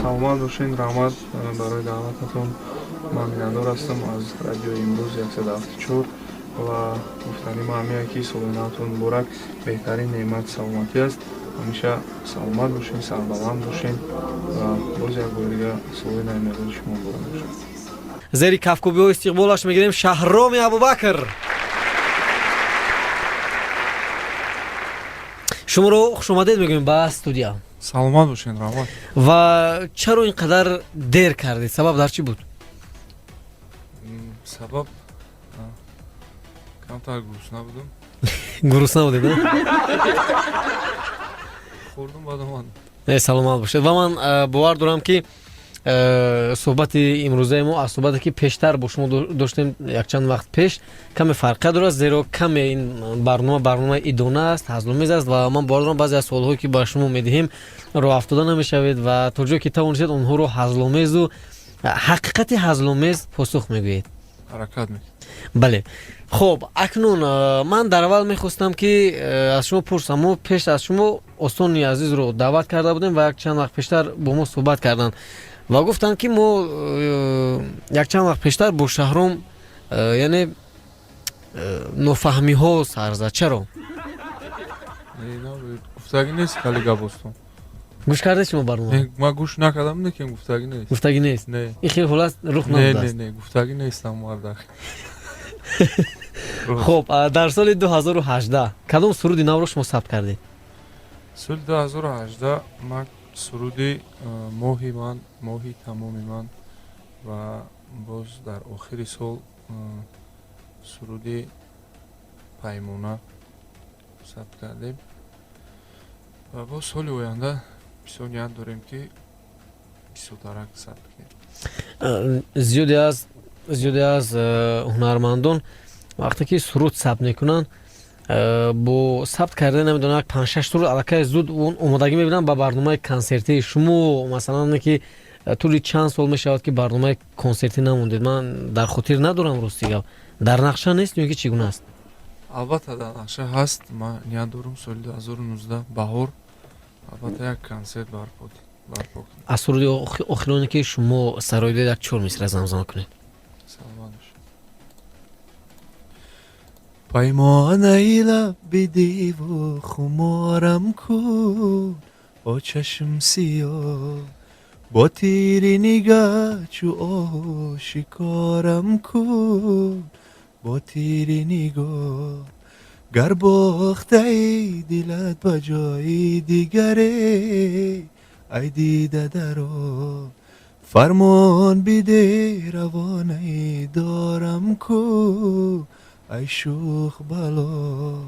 Саломат бошед, раҳмат барои даъвататон. Ман миннатдор ҳастам аз радиои Имрӯз 174 ва гуфтани ман ҳамин, ки соли навтон муборак. Беҳтарин неъмат саломатӣ аст. Ҳамеша саломат бошед, сарбаланд бошед ва боз як бори дигар соли нави мелоди шумо муборак бошад. Зери кафкӯбиҳо истиқболаш мегирем, Шаҳроми Абубакр. Шуморо хушомадед мегӯем ба студия. Саломат бошед, раҳмат. Ва чаро ин қадар дер кардед, сабаб дар чӣ буд? Сабаб, камтар гурусна будам. Гурусна будед? Хӯрдум, баъд омадам. Саломат бошед. Ва ман бовар дорам, ки суҳбати имрӯзаи мо аз суҳбате, ки пештар бо шумо доштем якчанд вақт пеш, каме фарқият дорад, зеро каме ин барнома барномаи идона аст, ҳазломез аст. Ва ман бовар дорам, баъзе аз суолҳое, ки ба шумо медиҳем, роҳафтода намешавед ва то ҷое ки тавонистед, онҳоро ҳазломезу ҳақиқати ҳазломез посух мегӯед. Ҳаракат мекунем. Бале, хуб, акнун ман дар аввал мехостам, ки аз шумо пурсам. Мо пеш аз шумо Осони азизро даъват карда будем ва якчанд вақт пештар бо мо суҳбат карданд ва гуфтанд, ки мо якчанд вақт пештар бо Шаҳром, яъне, нофаҳмиҳо сар зад. Чаро? Гуфтагӣ нест хеле гап, остон. Гӯш кардед шумо барнома? Ман гӯш накардам, лекин гуфтагӣ нест. Гуфтагӣ нест? Не. Ин хел ҳолат рух Не. надодааст? Не, гуфтагӣ нестам, мардак. Хуб, дар соли 2018 кадом суруди навро шумо сабт кардед? Соли 2018 ман суруди «Моҳи ман, моҳи тамоми ман» ва боз дар охири сол суруди «Паймона» сабт кардем ва боз соли оянда бисёр ният дорем, ки бисёртарак сабт кунем. Зиёде аз ҳунармандон вақте ки суруд сабт мекунанд, бо сабт карда, намедонам, як панҷ-шаш суруд аллакай зуд он омодагӣ мебинанд ба барномаи консертии. Шумо, масалан, ки тӯли чанд сол мешавад, ки барномаи консертӣ намондед, ман дар хотир надорам, рости гап, дар нақша нест ё ки чӣ гуна аст? Албатта, дар нақша ҳаст. Ман ният дорам соли 2019 баҳор албатта як консерт барпо кунем. Аз суруди охироне, ки шумо сароидед, як чор мисра замзама кунед. Саломат бошед. Паймонаи лаб бидиву хуморам кун, бо чашм сиёҳ, бо тири нигаҳ чу оҳу шикорам кун, бо тири нигоҳ. Гар бохтаи дилат ба ҷои дигаре, ай дида даро, фармон биде, равонаи дорам ку, ай шӯх бало.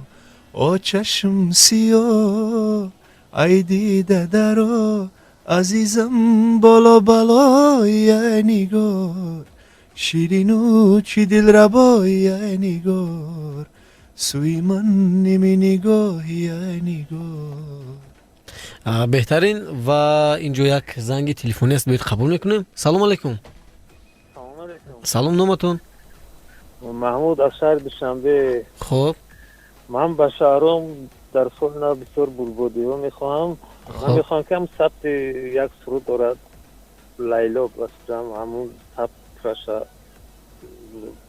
О чашм сиёҳ, ай дида даро, азизам, боло балои, ай нигор, ширину чӣ дилрабои, ай нигор, сӯи ман ними нигоҳи, ай нигор. Беҳтарин. Ва инҷо як занги телефонӣ аст, биёед қабул мекунем. Салом алайкум. Салом алейкум. Салом, номатон? Маҳмуд аз шаҳри Душанбе. Хуб. Ман ба Шаҳром дар соли нав бисёр бурдбордиҳо мехоҳам. Ман мехоҳам, ки ҳам сабти як суруд дорад, «Лайло», ба фикрам, ҳамун сабтраша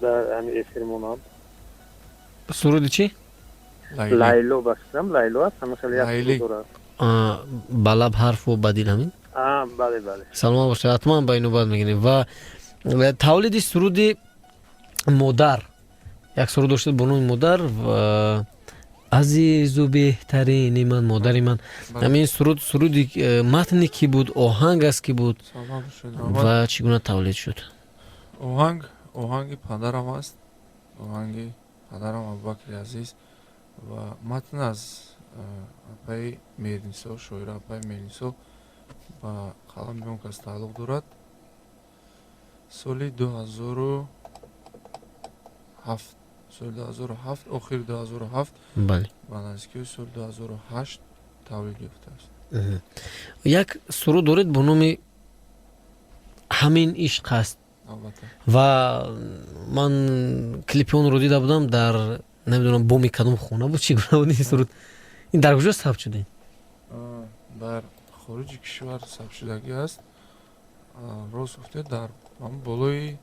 дар ҳамин эфир монам. Суруди чӣ? «Лайло», ба фикрам, «Лайло» аст, ҳама хеле як «Лайли». суруд дорад. Ба лаб ҳарфу ба дил, ҳамин? А, бале, бале. Саломат бошед, ҳатман ба ин навбат мегирем. Ва тавлиди суруди «Модар», як суруд доштед бо номи «Модар» ва «Азизу беҳтарини ман, модари ман». Ҳамин суруд, суруди матни кӣ буд, оҳанг аз кӣ буд? Саломат бошед, раҳмат. Ва чӣ гуна тавлид шуд? Оҳанг оҳанги падарам аст, оҳанги падарам Абубакри азиз, ва матн аз апаи Меҳрнисо, шоира апаи Меҳрнисо, ба қалами он кас тааллуқ дорад. Соли 2007, соли 2007, охири 2007, ба наздикиҳои соли 2008 тавлид ёфтааст. Як суруд доред бо номи «Ҳамин ишқ аст». Албатта. Ва ман клипи онро дида будам, дар намедонам боми кадом хона буд, чӣ гуна буд ин суруд, ин дар куҷо сабт шуд ин? Дар Хориҷи кишвар сабтшудагӣ аст. Рост гуфте, дар болои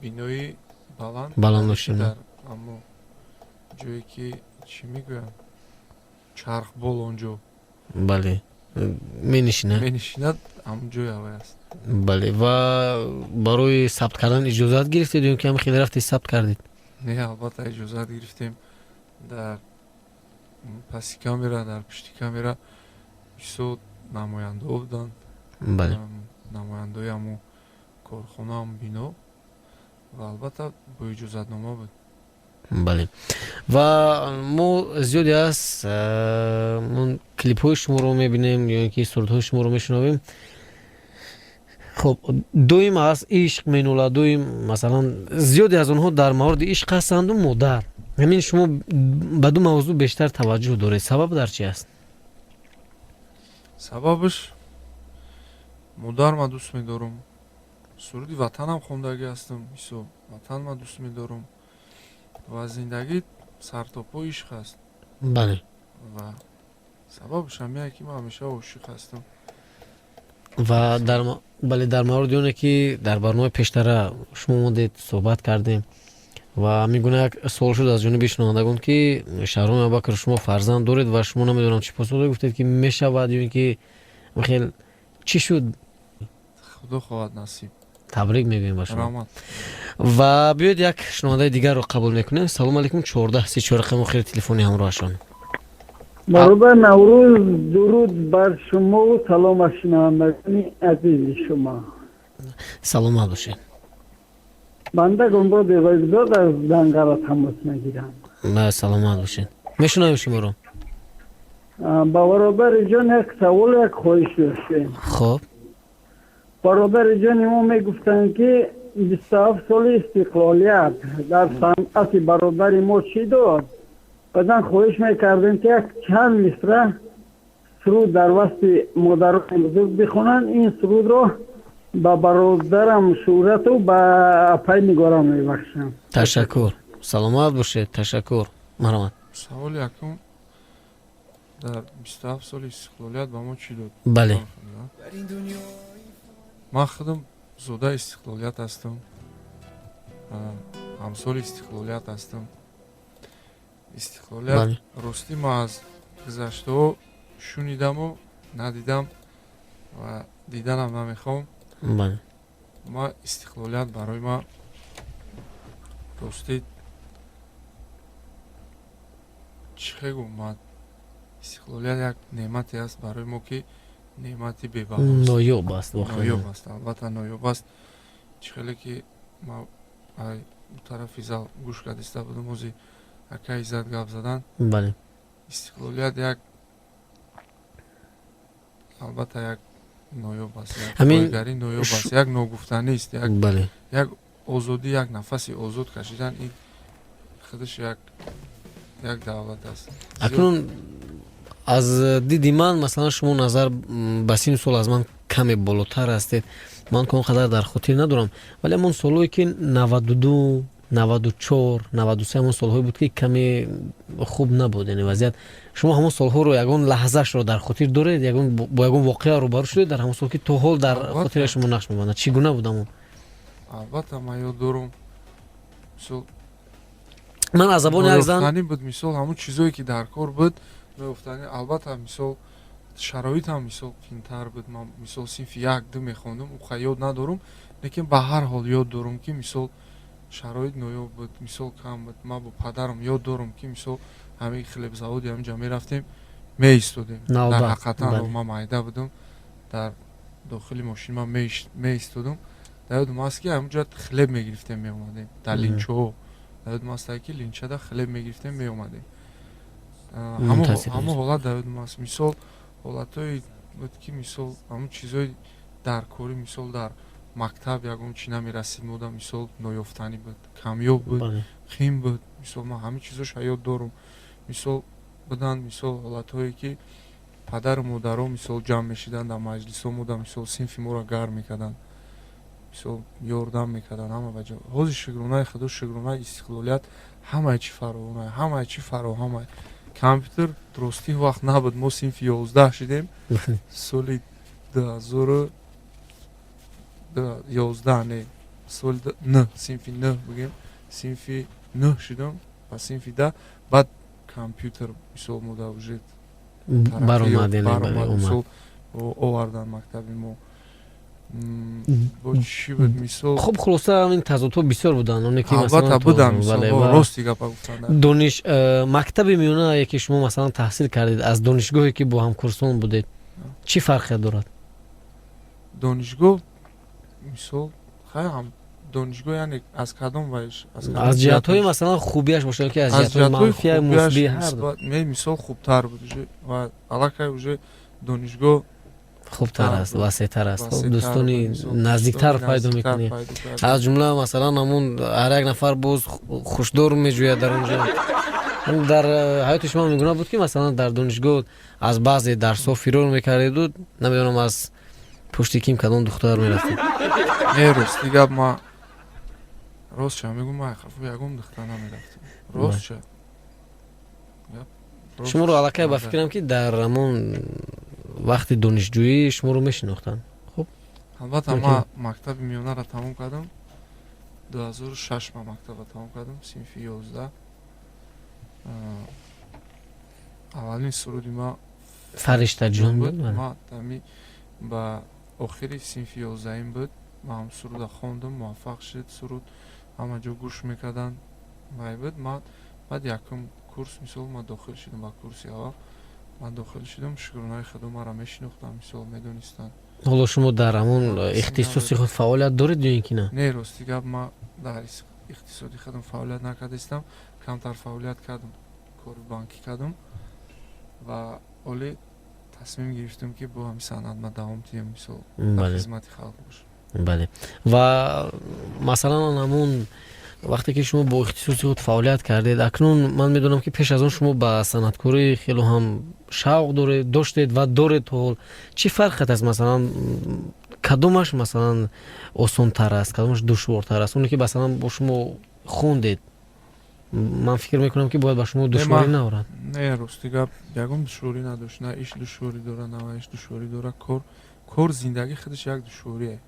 бинои баланд. Баланд бошед. Дар ҳамо ҷое ки, чӣ мегӯянд, чархбол онҷо Бале, менишинад. Менишинад, ҳамон ҷои ҳавай аст. Бале, ва барои сабт кардан иҷозат гирифтед ё ки ҳам хеле рафтед, сабт кардед? Не, албатта, иҷозат гирифтем. Дар паси камера, дар пушти камера бисёр намояндаҳо буданд. Намояндаҳои ҳамон корхона, ҳам бино, ва албатта бо иҷозатнома буд. Бале, ва мо зиёде аз клипҳои шуморо мебинем ё ин ки сурудҳои шуморо мешунавем. Хуб, доим аз ишқ менолад, доим, масалан, зиёде аз онҳо дар мавриди ишқ ҳастанду модар. Ҳамин шумо ба ду мавзӯъ бештар таваҷҷӯҳ доред, сабаб дар чи аст? Сабабаш, модар ма дӯст медорам, суруди ватанам хондагӣ ҳастам, исо ватан ма дӯст медорам ва зиндагӣ сартопо ишқ аст. Ва сабабаш ҳамяе ки ман ҳамеша ошиқ ҳастам. Ва дар, бале, дар мавриди оне ки дар барномаи пештара шумо омадед, суҳбат кардем ва ҳамин гуна як суол шуд аз ҷониби шунавандагон, ки Шаҳроми Абубакр, шумо фарзанд доред? Ва шумо намедонам чӣ посух гуфтед, ки мешавад ё ин ки хел чӣ шуд? Худо хоҳад, насиб. Табрик мегӯем ба шумо. Раҳмат. Ва биёед, як шунавандаи дигарро қабул мекунем. Салому алейкум, 1434 рақами охири телефони ҳамроҳашон. Бародар, Наврӯз, дуруд бар шумову салом аз шунавандагони азизи шумо. Саломат бошед. Банда Гунбод Ғайбзод аз Данғара тамос мегирам. Саломат бошед, мешунавем шуморо. Ба бародари ҷон як савол, як хоҳиш доштем. Хуб. Бародари ҷони мо мегуфтанд, ки 27 соли истиқлолият дар санъати бародари мо чӣ дод. Баъдан хоҳиш мекардем, ки як чанд мисра суруд дар васфи модарони бузург бихонанд. Ин сурудро ба бародарам Шӯҳрату ба апай Нигорам мебахшам. Ташаккур, саломат бошед, ташаккур, марҳамат. Саволи якум: дар 27 соли истиқлолият ба мо чӣ дод? Бале. Ман худам зодаи истиқлолият ҳастам, ҳамсоли истиқлолият ҳастам. Истиқлолият, ростӣ, ман аз гузаштаҳо шунидаму надидам ва диданам намехоҳам. Ма истиқлолият барои ман, ростӣ, чӣ хегӯм, ман истиқлолият як неъмате аст барои мо, ки неъмати бебаҳост. Ноёб аст воқеан. Ноёб аст, албатта, ноёб аст. Чӣ хеле ки ма ай тарафи зал гӯш кардиста будам, ози ака Иззат гап задан, истиқлолият як, албатта, як ноёб аст, як боигарӣ ноёб аст, як ногуфтанист, як як озодӣ, як нафаси озод кашидан, ин худаш як давлат аст. Акнун аз диди ман, масалан, шумо назар ба синну сол аз ман каме болотар ҳастед. Ман он қадар дар хотир надорам, вале ҳамон солҳое ки 92, 94, 93, ҳамон солҳое буд, ки каме хуб набуд, яъне вазъият. Шумо ҳамон солҳоро ягон лаҳзашро дар хотир доред, ягон бо ягон воқеа рӯбарӯ шудед дар ҳамон сол, ки то ҳол дар хотираи шумо нақш мебандад? Чӣ гуна буд ҳамон? Албатта, ман ёд дорам, мисол, Ман аз забони як зан ноёфтанӣ буд, мисол, ҳамон чизое ки дар кор буд, ноёфтанӣ, албатта. Мисол, шароитам, мисол, қиинтар буд. Ман, мисол, синфи як ду мехондум, уқа ёд надорум, лекин ба ҳар ҳол ёд дорум, ки, мисол, шароит ноёб буд, мисол, кам буд. Ман бо падарам ёд дорум, ки, мисол, ҳамин хлебзаводи ҳаминҷа мерафтем, меистодем. Дар ҳақиқатан, ман майда будам, дар дохили мошин ман меистодум. Дар ёдум аст, ки ҳаминҷа хлеб мегирифтем, меомадем дар линчаҳо. Дар ёдум аст, ки линчада хлеб мегирифтем, меомадем. Ҳамон ҳолат дар ёдум аст. Мисол, ҳолатҳое буд, ки, мисол, ҳамон чизҳои даркорӣ, мисол, дар мактаб ягон чи намерасид мода, мисол, ноёфтанӣ буд, камёб буд, хим буд. Мисол, ман ҳамин чизоша ёд дорум. Мисол, буданд, мисол, ҳолатҳое, ки падару модаро, мисол, ҷамъ мешиданд дар маҷлисҳо мода, мисол, синфи моро гарм мекарданд, мисол, ёрдам мекарданд ҳама ба ҷо. Ҳозир, шукронаи Худо, шукронаи истиқлолият, ҳамаи чи фаровона, ҳамаи чи фароҳама. Компютер ростӣ вақт набуд. Мо синфи 11 шидем, соли 2011, не, соли н синфи н бигем, синфи 9 шидам ба синфи 10, баъд компютер, мисол, мо да уже баромад. Мисол, овардан мактаби мо. Бо чӣ буд, мисол? Хуб, хулоса, ин тазодҳо бисёр буданд, оне ки Албатта, буданд, мисол, рости гапа гуфтан. Дониш мактаби миёнае, ки шумо, масалан, таҳсил кардед, аз донишгоҳе, ки бо ҳамкурсон будед, чӣ фарқе дорад? Донишгоҳ, мисол, хай, донишгоҳ, яъне аз кадом вайш? Аз ҷиҳатҳои, масалан, хубиаш бошад, ки аз ҷиҳатҳои манфия, мусбӣ, ҳар. Не, мисол, хубтар буд ва аллакай уже донишгоҳ Хубтар аст, васеътар аст, дӯстони наздиктар пайдо мекунӣ, аз ҷумла, масалан, ҳамун ҳар як нафар боз хушдор меҷӯяд дар он ҷо. Дар ҳаёти шумо мегуна буд, ки, масалан, дар донишгоҳ аз баъзе дарсҳо фирор мекардеду, намедонам, аз пушти ким, кадом духтар мерафтед? Не, рости гап, ма ростша мегӯм, ма хафо ягон духтар намерафтам, ростша. Шуморо аллакай, ба фикрам, ки дар ҳамон вақти донишҷӯӣ шуморо мешинохтанд, хуб? Албатта, ма мактаби миёнаро тамом кардам 2006, ма мактабро тамом кардам, синфи 11. Аввалин суруди ма «Фариштаҷон» буд. Ма ами ба охири синфи 11-им буд, ма ҳам суруда хондам, муваффақ шуд суруд, ҳама ҷо гӯш мекарданд, вай буд. Ма баъд якум курс, мисол, ма дохил шудам, ба курси аввал ман дохил шудам. Шукронаи Худо, маро мешинохтам, мисол, медонистанд. Ҳоло шумо дар ҳамон ихтисоси худ фаъолият доред ё ин ки на? Не, рости гап, ма дар ихтисоди худам фаъолият накардаистам. Камтар фаъолият кардам, кори банкӣ кардам ва оле тасмим гирифтам, ки бо ҳами санъат ма давом диҳам, мисол, дар хизмати халқ бошам. Бале, ва масалан, ҳамон вақте ки шумо бо ихтисоси худ фаъолият кардед, акнун ман медонам, ки пеш аз он шумо ба санъаткорӣ хело ҳам шавқ доштед ва доред то ҳол. Чӣ фарқият аст, масалан, кадомаш, масалан, осонтар аст, кадомаш душвортар аст? Оне ки, масалан, бо шумо хондед, ман фикр мекунам, ки бояд ба шумо душворӣ наорад. Не, рости гап, ягон душворӣ надошт. На иш душворӣ дорад, на иш душворӣ дорад. Кор, зиндагӣ худаш як душворие.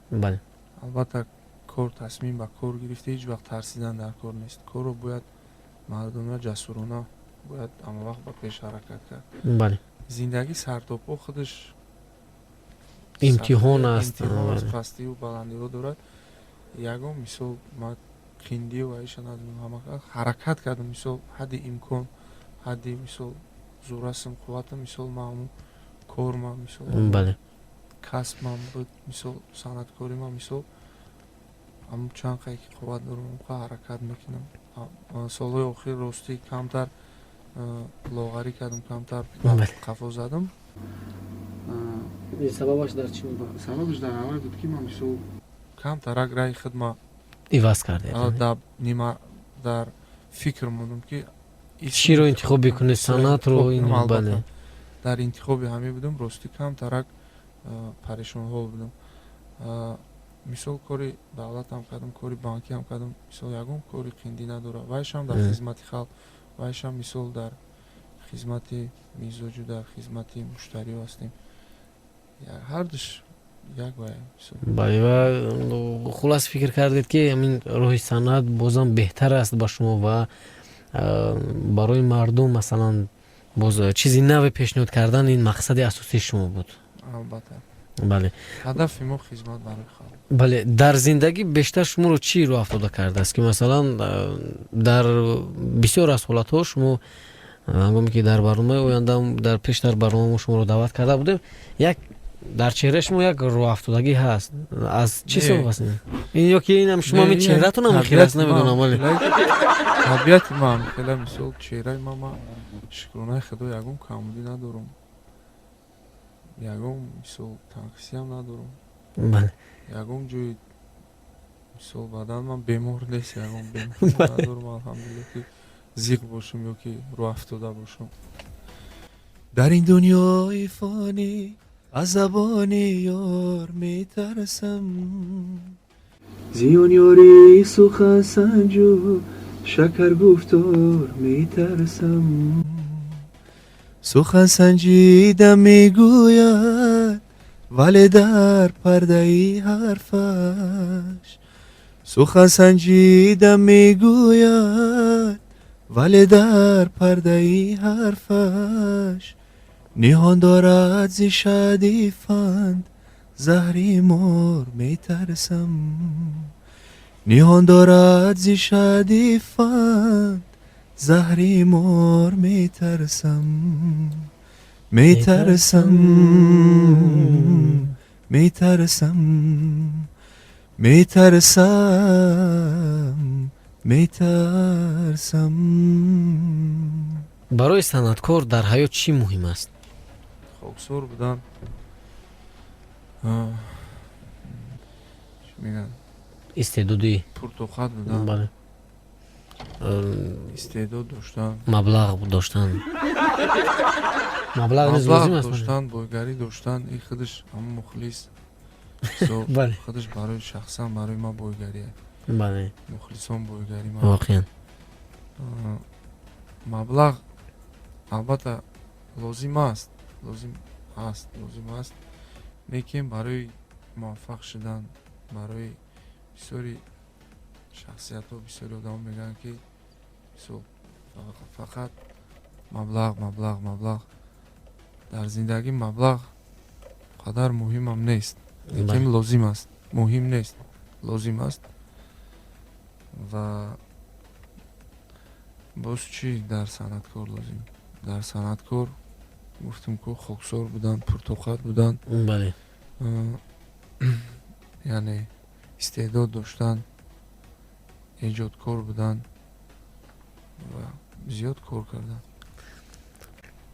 Албатта, кор, тасмим ба кор гирифта, ҳеҷ вақт тарсидан дар кор нест. Корро бояд мардона, ҷасурона бояд ҳамавақт ба пеш ҳаракат кард. Зиндагӣ сартопо худаш Имтиҳон аст. Имтиҳон аст, пастию баландиҳо дорад. Ягон, мисол, ма қиндию ваиша надорам. Ҳама ҳаракат кардам, мисол, ҳадди имкон, ҳадди, мисол, зурасам, қувватам, мисол, ма ҳамун корма, мисол, касбмам буд, мисол, санъаткорима, мисол, ҳамун чанд қае ки қувват дорам, онқа ҳаракат мекунам. Солҳои охир, ростӣ, камтар лоғарӣ кардам, камтар қафо задам. Сабабаш дар чӣ? Сабабаш дар аввал буд, ки ман, мисол, камтарак раи худма иваз кардед. Нима дар фикр мондам, ки чиро интихоб бикунед, санъатро? Бале. Дар интихоби ҳамин будам, ростӣ, камтарак парешонҳол будам. Мисол, кори давлатам кардам, кори банкиам кардам, мисол, ягон кори қиндӣ надорад. Вайшам дар хизмати халқ, вайшам, мисол, дар хизмати мизоҷу, дар хизмати муштариҳо ҳастем, ҳардуш як вай. Бале, ва хулас, фикр кардед, ки ҳамин роҳи санъат бозам беҳтар аст ба шумо ва барои мардум, масалан, боз чизи наве пешниҳод кардан, ин мақсади асосии шумо буд. Албатта. Бале. Ҳадафи мо хизмат барои халқ. Бале, дар зиндагӣ бештар шуморо чӣ роҳ афтода кардааст, ки, масалан, дар бисёр аз ҳолатҳо шумо, ҳангоме ки дар барномаи оянда, дар пештар барнома мо шуморо даъват карда будем, як дар чеҳраи шумо як роҳафтодагӣ ҳаст. Аз чӣ сабаб аст ин? Ё ки инам шумо ҳамин чеҳратон ҳам хел аст, намедонам, вале. Табиати ман хела, мисол, чеҳраи ма, шукронаи Худо, ягон камбудӣ надорам, ягон, мисол, танқисиам надорам. Ягон ҷои, мисол, бадан ман бемор нест, ягон беморӣ надорам, алҳамдулилла, ки зиқ бошам ё ки рӯҳафтода бошам. Дар ин дунёи фонӣ аз забони ёр метарсам, зиён ёри сухансанҷу шакаргуфтор метарсам. Сухан санҷида мегӯяд, вале дар пардаи ҳарфаш. Сухан санҷида мегӯяд, вале дар пардаи ҳарфаш. Ниҳон дорад зи шаҳди фанд заҳри мор, метарсам. Ниҳон дорад зи шаҳди фанд заҳри мор, метарсам, метарсам, метарсам, метарсам, метарсам. Барои санъаткор дар ҳаёт чӣ муҳим аст? Хоксор будан, чӣ мегӯянд? Истеъдодӣ. Пуртоқат будан. Бале. Истеъдод доштан. Маблағ доштан, маблағ низ лозим маблағ аст. Доштан, бойгарӣ доштан, и худаш ҳамон мухлис. Мисол, худаш барои шахсан барои ман бойгарие. Мухлисон бойгари ман. Маблағ албатта лозим аст, лозим аст, лозим аст, лекин барои муваффақ шудан, барои бисёри шахсиятҳо, бисёри одамо мегӯянд, ки мисол, фақат маблағ, маблағ, маблағ. Дар зиндагӣ маблағ қадар муҳимам нест, лекин лозим аст. Муҳим нест, лозим аст. Ва боз чӣ дар санъаткор лозим? Дар санъаткор гуфтем ку, хоксор будан, пуртоқат будан, яъне истеъдод доштан, эҷодкор будан ва зиёд кор кардан.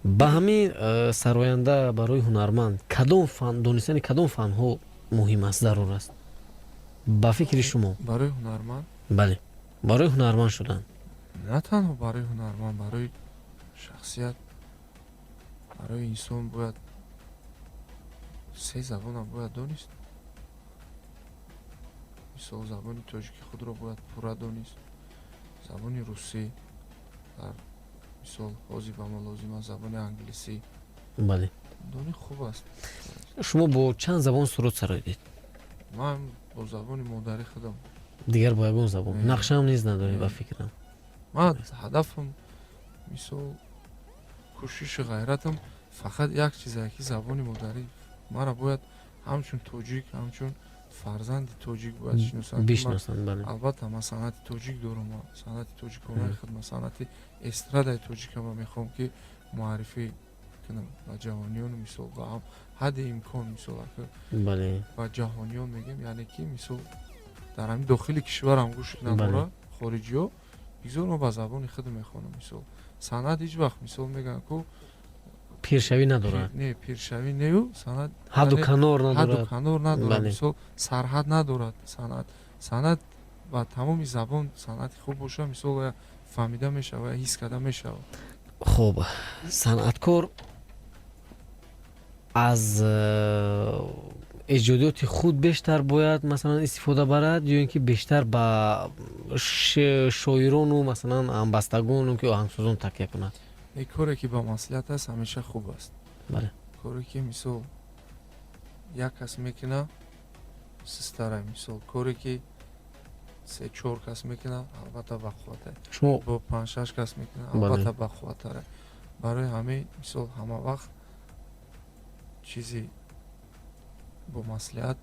Ба ҳамин сароянда, барои ҳунарманд кадом фан, донистани кадом фанҳо муҳим аст, зарур аст ба фикри шумо? Барои ҳунарманд? Бале, барои ҳунарманд шудан. На танҳо барои ҳунарманд, барои шахсият, барои инсон бояд се забонам бояд донист. Мисол, забони тоҷики худро бояд пурра донист, забони русӣ, дар мисол ҳозир ба мо лозим аст забони англисӣ. Дони хуб аст. Шумо бо чанд забон суруд сароидед? Ман бо забони модари худам. Дигар бо ягон забон? Не. Нақшаам низ надоред? Не. Ба фикрам. Ман ҳадафам, мисол, кӯшишу ғайратам фақат як чизе, ки забони модарӣ мара бояд ҳамчун тоҷик, ҳамчун фарзанди тоҷик бояд шиносанд, ки ман Бишносанд, бале. Албатта, ман санъати тоҷик дорам, ман санъати тоҷиконаи худ, ман санъати эстрадаи тоҷикама мехоҳам, ки муаррифӣ кунам ба ҷавониёну, мисол, ба ҳам ҳадди имкон, мисол, ака ба ҷаҳониён мегем, яъне ки, мисол, дар ҳамин дохили кишварам гӯш кунанд моро хориҷиҳо, бигзор ма ба забони худ мехонам. Мисол, санъат ҳеҷ вақт, мисол, мегӯянд ку Пиршавӣ надорад. Не, пиршавӣ нею санъат ҳадду яъне канор ҳадду надорад. канор надорад. Мисол, сарҳад надорад санъат. Санъат ба тамоми забон санъати хуб боша, мисол, фаҳмида мешавад, ҳис карда мешавад. Хуб, санъаткор аз эҷодиёти худ бештар бояд, масалан, истифода барад ё ин ки бештар ба шоирону, масалан, ҳамбастагону ки оҳангсозон такя кунад? Не, коре ки ба маслиҳат аст, ҳамеша хуб аст. Коре ки, мисол, як кас мекуна, систара. Мисол, коре ки се чор кас мекуна, албатта бақувватае. Шумо Бо панҷ шаш кас мекуна, албатта бақувваттаре. Барои ҳамин, мисол, ҳама вақт чизи бо маслиҳат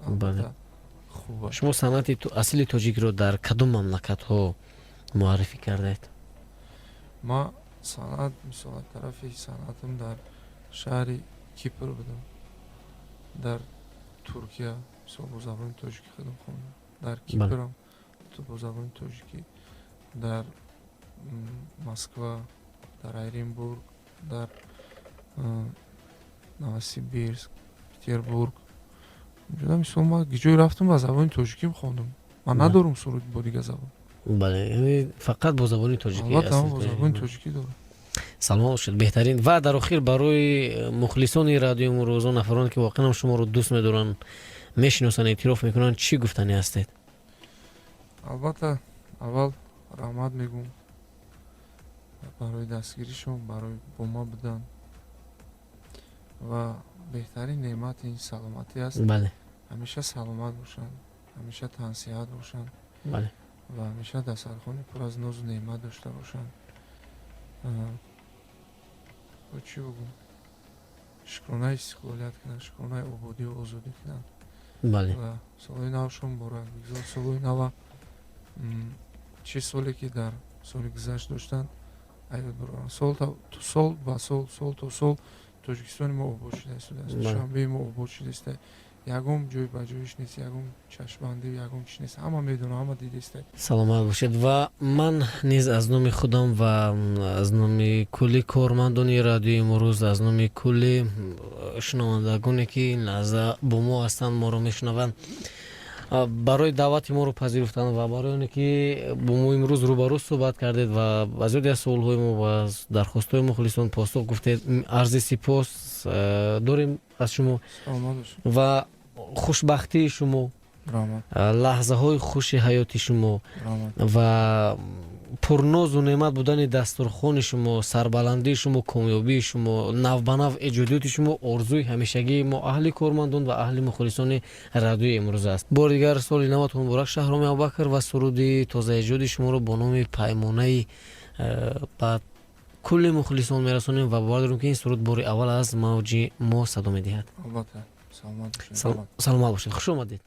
албатта хуб аст. Шумо санъати асили тоҷикро дар кадом мамлакатҳо муаррифӣ кардаед? Ман санъат, мисол, аз тарафи санъатам дар шаҳри Кипр будам, дар Туркия, мисол, бо забони тоҷикӣ худам хондам, дар Кипрам бо забони тоҷикӣ, дар Москва, дар Оренбург, дар Новосибирск, Петербург. Ҷуда, мисол, ман ҷое рафтам, ба забони тоҷикӣ хондам. Ман надорам суруд бо дигар забон. Бале, яъне фақат бо забони тоҷикӣ. Албатта, ман асли бо тоҷикӣ. забони тоҷикӣ дорам. Саломат бошед, беҳтарин. Ва дар охир барои мухлисони радиои Имрӯз, он нафароне ки воқеан шуморо дӯст медоранд, мешиносанд, эътироф мекунанд, чӣ гуфтанӣ ҳастед? Албатта, аввал раҳмат мегӯм. Барои дастгиришон, барои бо ма будан. Ва беҳтарин неъмат ин саломатӣ аст. Ҳамеша саломат бошанд, ҳамеша тансиҳат бошанд ва ҳамеша дастархони пур аз нозу неъмат дошта бошанд. Бо чӣ бугум, шукронаи истиқлолият кунанд, шукронаи ободию озодӣ кунанд. Ва солҳои навшон муборак. Бигзор солҳои нава чӣ соле ки дар соли гузашт доштанд, аёд бароранд. Сол сол ба сол, сол то сол Тоҷикистони мо обод шуда истодааст, Душанбеи мо обод шуда иста, ягон ҷой ба ҷоиш нест, ягон чашмбандӣ, ягон чиз нест, ҳама медонам, ҳама дидаиста. Саломат бошед. Ва ман низ аз номи худам ва аз номи кулли кормандони Радиои Имрӯз, аз номи кулли шунавандагоне, ки ин лаҳза бо мо ҳастанд, моро мешунаванд, барои даъвати моро пазируфтанд ва барои оне ки бо мо имрӯз рӯбарӯ суҳбат кардед ва ба зиёде аз суолҳои мо ва дархостҳои мухлисон посух гуфтед, арзи сипос дорем аз шумо. Ва хушбахтии шумо, лаҳзаҳои хуши ҳаёти шумо ва пурнозу неъмат будани дастурхони шумо, сарбаландии шумо, комёбии шумо, навбанав эҷодиёти шумо орзуи ҳамешагии мо, аҳли кормандон ва аҳли мухлисони Радиои Имрӯз аст. Бори дигар соли наватон муборак, Шаҳроми Абубакр, ва суруди тозаэҷоди шуморо бо номи «Паймонаи» ба кулли мухлисон мерасонем ва бовар дорем, ки ин суруд бори аввал аз мавҷи мо садо медиҳад. Саломат бошед, хуш омадед.